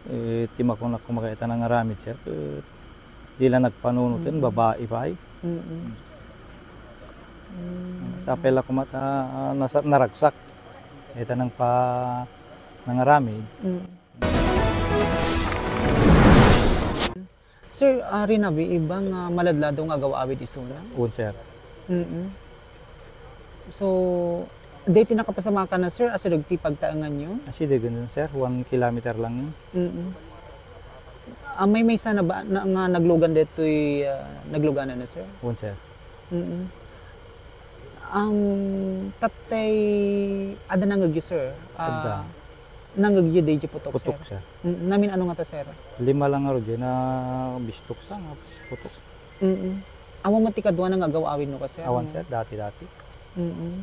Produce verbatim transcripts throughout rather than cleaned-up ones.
Eh, ti makunak koma ket ita nangaramid, sir, ket di la nagpanunoten, Mm. babai pay. Mm-mm. Mm. Sapay la koma ta, ah, nasa-, naragsak. Ita nang pa-, nangaramid. Mm. Sir, ah, rinabi, iba nga maladladaw nga agaw-awid isuna? Un, sir. Mm-mm. So, daytoy nakapasamakan na, sir, asideg ti pagtaenganyo? Asidegen, sir, one kilometer lang yun. Mm-mm. Ah, maymaysa na ba na, nga naglugan daytoy, ah, nagluganan na, sir? Un, sir. Mm-mm. Um, tatay, adda nangegyo, sir? Ah, Adda. Nangegyo daydi putok, Putok, sir? sir. Mm, namin ano nga ta, sir? Lima lang nga rugyo na bistok sa nga putok. Mm-mm. Awan met ti kadua nga agaw-awid no ka, sir, Awan, no? sir. Dati-dati. Mm-mm.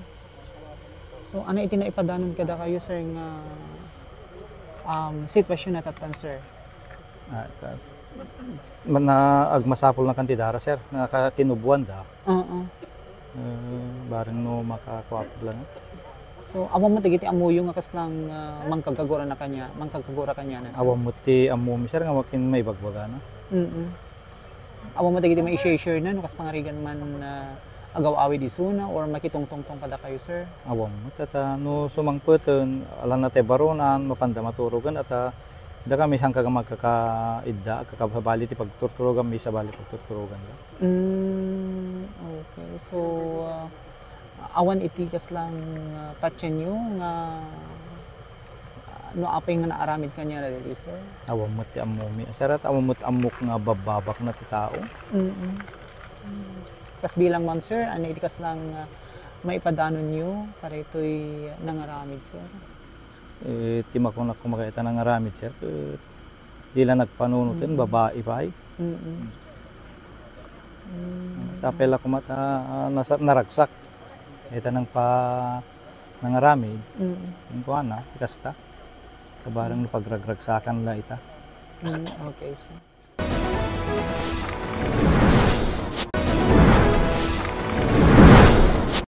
So, ano iti naipadanon kadakayo, sir, nga, um, sitwasyon a tattan, sir? Ah, ka-, man-, na-, agmasapul na kan ti dara, sir. Nakatinubuan da. Oo. Eh, bareng no makakuapod lang. So, awan met dagiti ammoyo nga kaslang, ah, mangkagagura na kanya, mangkagagura kanya na, sir? Awan met ti ammomi, sir, nga makin maibagbagana. Mm-mm. Awan met dagiti mai-share-share na, no, kas pangarigan man, ah, agaw-awid isuna or makitungtungtong kadakayo, sir? Awan met, ata, no sumangpeten, alanna tay baronan, mapanda maturogan, ata, da kami sangka nga magkakaidda, agkakabali ti pagturturogan, mi sabali pagturturogan da. Mm, okay. So, ah, awan iti kaslang, ah, patienyo nga, ah, no apay nga naaramid kaniana daytoy, sir? Awan met ti ammomi. Sir, at awan met ammok nga babbabak na ti tao. Mm-mm. Mm. Kas bilang man, sir, ano iti kaslang, ah, maipadanonyo kadaytoy nangaramid, sir? Eh, ti makunak koma ita nangaramid, sir, ket di la nagpanunoten, Mm. babai pay. Mm-mm. Mm. Sapay la koma ta, ah, nasa-, naragsak. Ita nang pa-, nangaramid. Mm. Yung kuana, kasta. Kabarang Mm. no pagragragsakan la ita. Mm, okay, sir.